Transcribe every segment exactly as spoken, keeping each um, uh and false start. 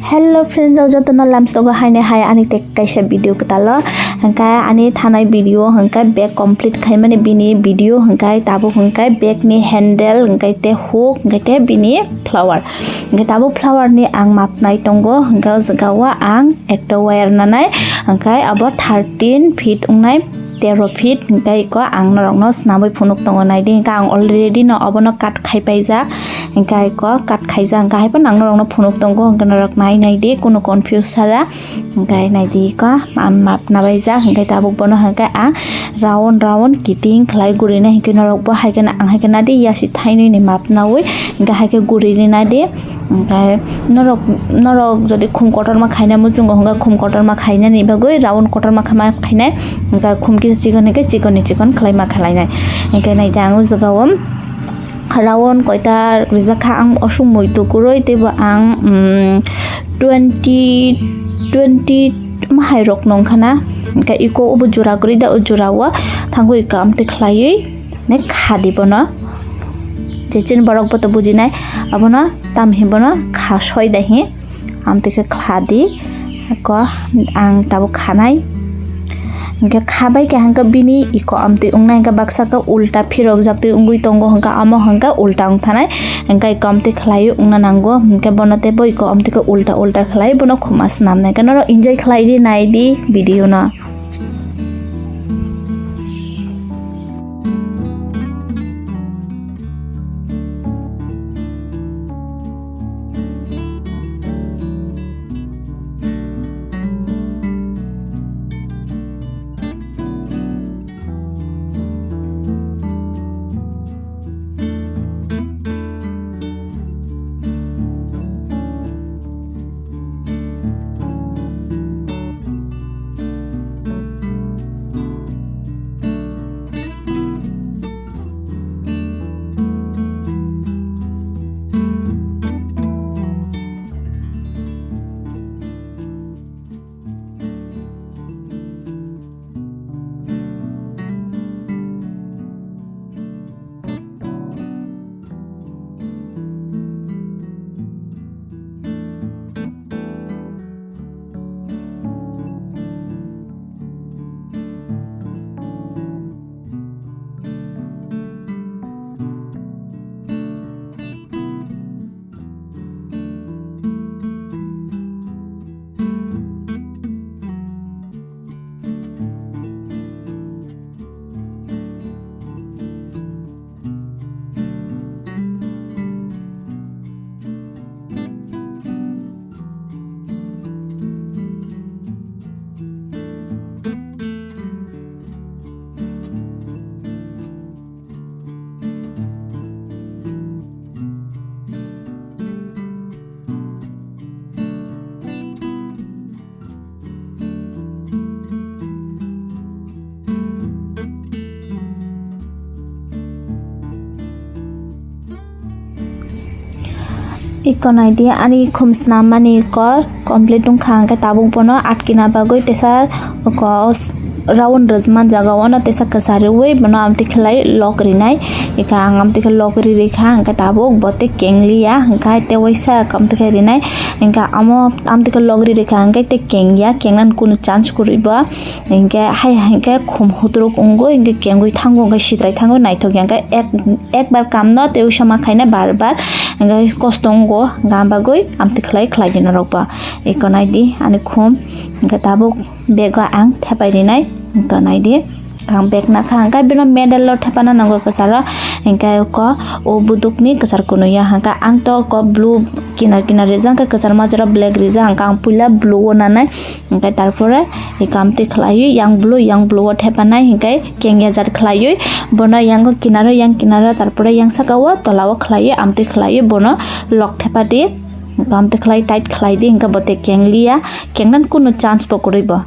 Hello friend rok, jotono lamsogo haino hai ani tek kaisa video kwtalo. Hwnkhe ani thanai video hwnkhe bag complete khaimani bini video hwnkhe tabuk hwnkhe bag ni handle hwnkhe tei hook hwnkhe tei bini flower. Hwnkhe tabuk flower ni ang map nai tongo, hwnkhe o jaga o ang ekta wire nanai, hwnkhe abo thirteen feet wngnai. Tero feet, hwnkhe iko ang norokno swnamwi phunuk tongo, naidi, hwnkhe ang already no obono cut khai paijak, hwnkhe iko cut khaijak, hwnkhe hai phano ang norokno phunuk tongo, hwnkhe norok nai naidi, kunu confuse sara, hwnkhe naidi iko, ang map nabaijak, hwnkhe tabuk bono hwnkhe ang round round kiting khlai gurinai, hwnkhe norokbo hai kheno ang hai kheno naidi, yasi thainwi ni map naui, hwnkhe hai khe gurini naidi. Hwnkhe norok, norok jodi khum kotorma khaina muchungo hwnkhe khum kotorma khainani bagwi round kotorma kha-, ma khainai, hwnkhe khum kisa chikon hwnkhe chikon ni chikon khlai ma khlainai. Hwnkhe naidi ang o jaga o round koita rijak kha, ang osuk muitu kwrwi teibo ang, um, twenty, twenty mahai rok nung khana. Hwnkhe iko obo jora kwrwi da, o jora o thangwi iko amtwi khlaiwi ne kha di bono. Je chini borok bo to bujinai, abono tam hinwi bono kha soi da hi, amtwi khe kha di, ko ang tabuk khanai. Hwnkhe kha bai khe hwnkhe bini iko amtwi wngnai, hwnkhe baksa khe ulta phirok jak twi wngwi tongo, hwnkhe amo hwnkhe ulta wng thanai, hwnkhe iko amtwi khlaiwi wngna nango, hwnkhe bono teibo iko amtwi khe ulta ulta khlai bono khuma swnamnai, hwnkhe norok enjoy khlai di, nai di video no. Iko naidi ani khum snammani kol complete wngkha, hwnkhe tabuk bono atkina bagwi teisa oko round rwjma jaga o no teisa kwchariui bono amtwi khlai lock rinai. Iko ang amtwi khe lock ri rikha, hwnkhe tabuk bo tei kengliya, hwnkhe tei waisa amtwi khe rinai, hwnkhe amo amtwi khe lock ri rikha, hwnkhe tei kengya, kengnani kunu chance kwrwi bo. Hinkhe hai hinkhe khum hutruk wngwi hinkhe kengwi thango, hinkhe sitrai thango, naithok ya hinkhe ek, ekbar kamno tei uisa ma khaina bar bar hinkhe kosto wngo, hinkhe am bagwi amtwi khlai khlai di norokbo. Eko naidi ani khum hinkhe tabuk bego ang thepai rinai, eko naidi ang bag nakha hinkhe bino middle o thepana nango kwcharo, hinkhe eko o budukni kwchar kunu ya hinkhe ang to eko blue kinar kinar rijak hinkhe kwchar majra black rijak hinkhe ang puila blue o nanai. Hingke tarpore eko amtwi khlaiwi yang blue, yang blue o thepanai hingke kengya jat khlaiwi bono yang kinaro, yang kinaro tarpore yang saka o tola o khlaiwi amtwi khlaiwi bono lock thepadi. Amtwi khlai tight khlaidi hingke bo tei kengliya, kengnan kunu chance bo kwrwi bo.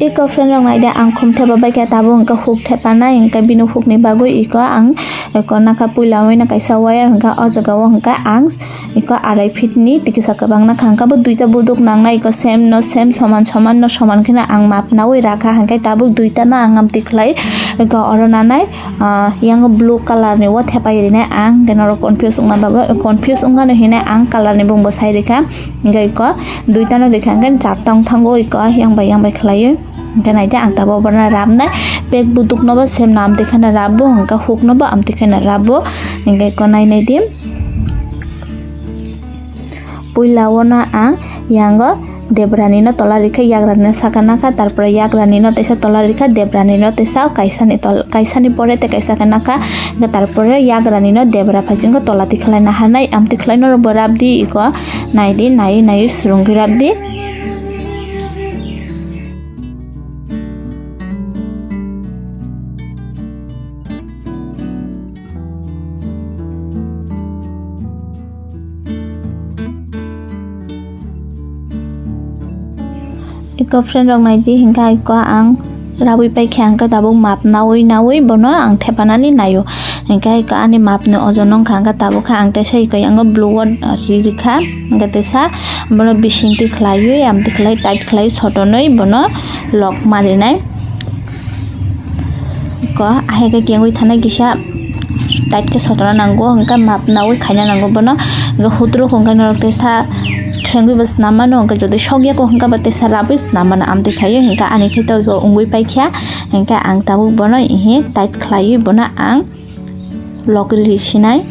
Iko friend rok naidi, ang khum thepa bai khe tabuk hwnkhe huk thepanai, hwnkhe bini hukni bagwi iko ang iko nakha puila wngwi no kaisa wire hwnkhe o jaga o hwnkhe ang iko arai feet ni tikisa kwbang nakha, hwnkhe bo duita buduk nangnai, iko same no same, soman soman no soman kheno ang map nawi rakha, hwnkhe tabuk duita no ang amtwi khlai iko oro nanai. Ah, yang blue colour ni o thepai rinai ang, hwnkhe norok confuse wngna bagwi, confuse wngkha no hinwi ang colour ni bumung bo sai rikha, hwnkhe iko duita no rikha, hwnkhe charta wng thango iko yang bai yang bai khlaiwi, hwnkhe naidi ang tabuk bono rabnai, bag buduk no bo same no amtwi kheno rabo, hwnkhe huk no bo amtwi kheno rabo, hwnkhe iko nai naidi. Puila o no ang yango debrani no tola rikha, yagrani no saka nakha, tarpore yagrani no teisa tola rikha, debrani no teisa kaisani tol-, kaisani pore tei kaisa khe nakha, hwnkhe tarpore yagrani no debra phaichingkhe tola tikhlai naharnai, amtwi khlai norok bo rabdi iko, naidi, naiwi naiwi swrwngwi rabdi. Iko friend rok naidi, hwnkhe iko ang rabwi paikha, hwnkhe tabuk map nawi nawi bono ang thepanani naio, hwnkhe iko ani map ni ojon wngkha, hwnkhe tabuk khe ang teisa iko yango blue word ri rikha, hwnkhe teisa bono bisingtwi khlaiwi amtwi khlai tight khlai sotonwi bono lock marinai. Ko ahai khe kengwi thanai kisa tight khe sotona nango, hwnkhe map nawi khaina nango bono. Hwnkhe hutro hwnkhe norok teisa khengwi bo swnam mano, hwnkhe jodi sokya kho hwnkhe bo teisa rabwi swnam mano, amtwi khlaiwi hwnkhe ani khe to wngwi paikha, hwnkhe ang tabuk bono ihi tight khlaiwi bono ang lock ri sinai.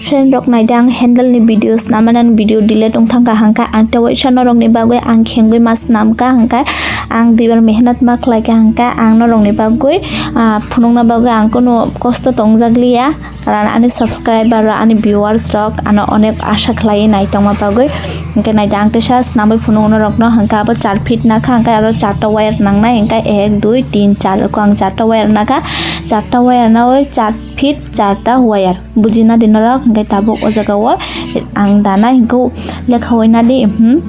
Friend rok naidi, ang handle ni video swnamani video delete wng thangkha, hwnkhe ang tei waisa norok ni bagwi ang khengwi ma swnamkha, hwnkhe ang duibar mehnat ma khlaikha, hwnkhe ang norok ni bagwi, ah, phunukna bagwi ang kunu kosto tongjakliya. Karon ani subscriber rok, ani viewers rok ano onek asha khlaiwi nai tongma bagwi. Hwnkhe naidi, ang teisa swnamwi phunuk norokno, hwnkhe abo char feet nakha, hwnkhe aro charta wire nangnai, hwnkhe ek, dui, tin, char, eko ang charta wire nakha, charta wire nawi char feet charta wire. Bujina di norok, hwnkhe tabuk o jaga o ang dana hwnkhe lekha wina di, hmm,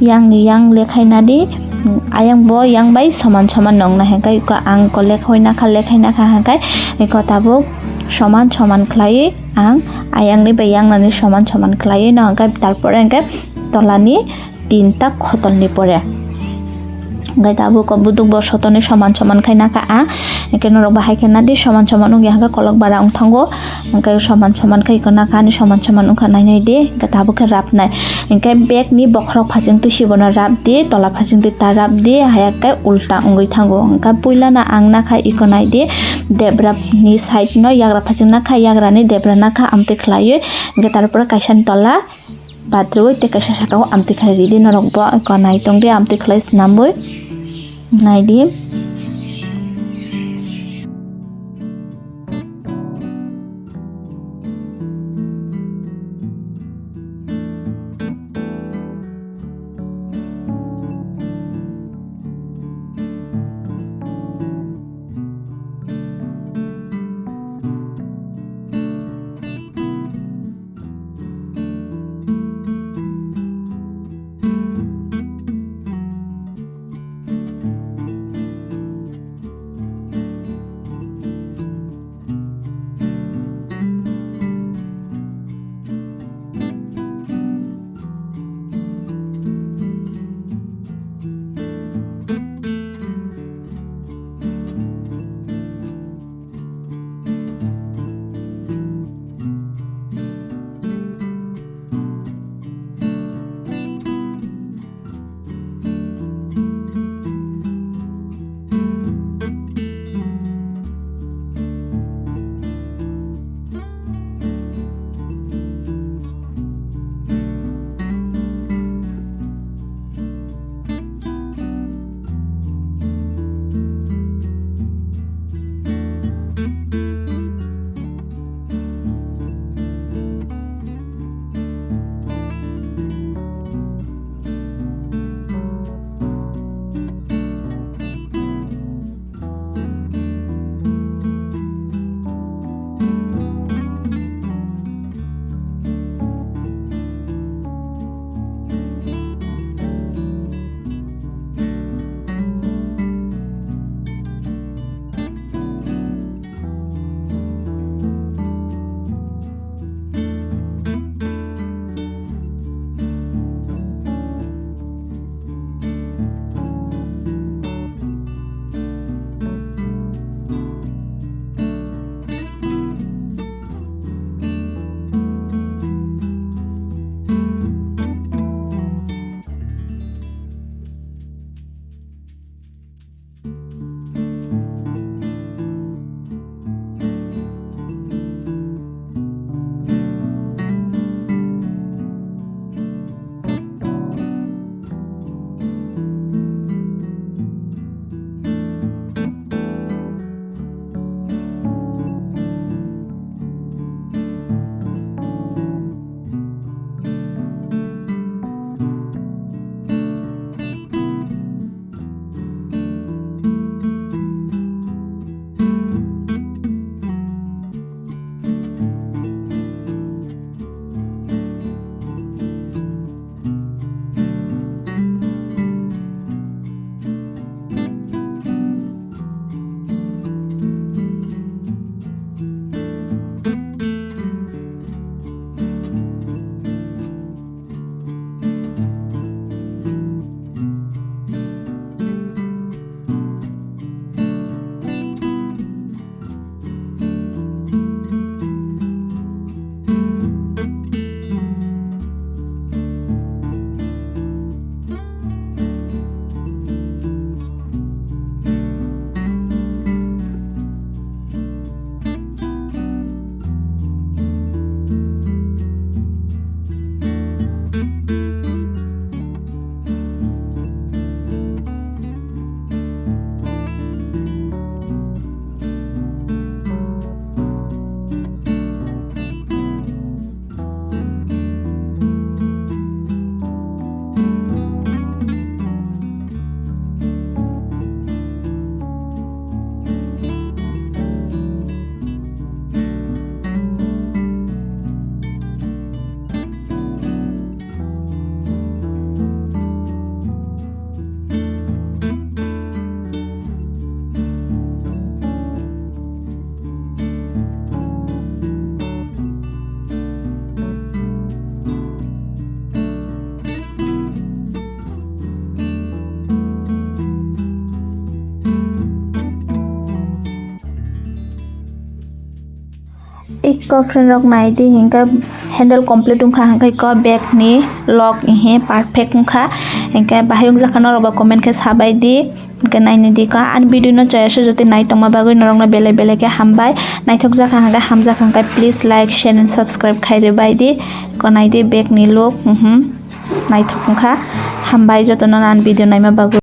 yang ni yang lekhai na di, ayang bo yang bai soman soman nong na, hwnkhe ko ang ko lekhai na kha, lekhai na kha, hwnkhe ko tabuk soman soman khlaiwi ang ayang ni bai yang nani soman soman khlaiwi no, hwnkhe tarpore hwnkhe tola ni tinta khotol ni pore. Hwnkhe tabuk o buduk bo sotoni soman soman khai nakha ang. Hwnkhe norok bo hai khe nadi soman soman wngya hwnkhe kolok bara wng thango. Hwnkhe soman soman khai khe nakha ani soman soman wngkha nai nai di. Hwnkhe tabuk khe rap nai. Hwnkhe bag ni bokhorok phaching twi si bono rap di, tola phaching twi ta rap di, haya khe ulta wngwi thango. Hwnkhe puila no ang nakha iko nai di. Debra ni side no yagra phaching nakha, yagra ni debra nakha amtwi khlaiwi. Hwnkhe tarpore kaisa ni tola. Bathroom tei kaisa saka o amtwi khlai ridi norok bo, eko nai tongdi amtwi khlai swnamwi naidi. Iko friend rok nai di, hinkhe handle complete wngkha, hinkhe iko bag ni lock ihe perfect wngkha, hinkhe bahai wngjakha norok bo comment khe sabai di, hinkhe naini di ko ani video no chaya se jotoi nai tongma bagwi norok no belai belai khe hambai, naithok jakha hinkhe hamjakha hinkhe please like, share and subscribe khai rwbai di, iko nai di bag ni lock, mhm, naithok wngkha, hambai jotono ani video naima bagwi.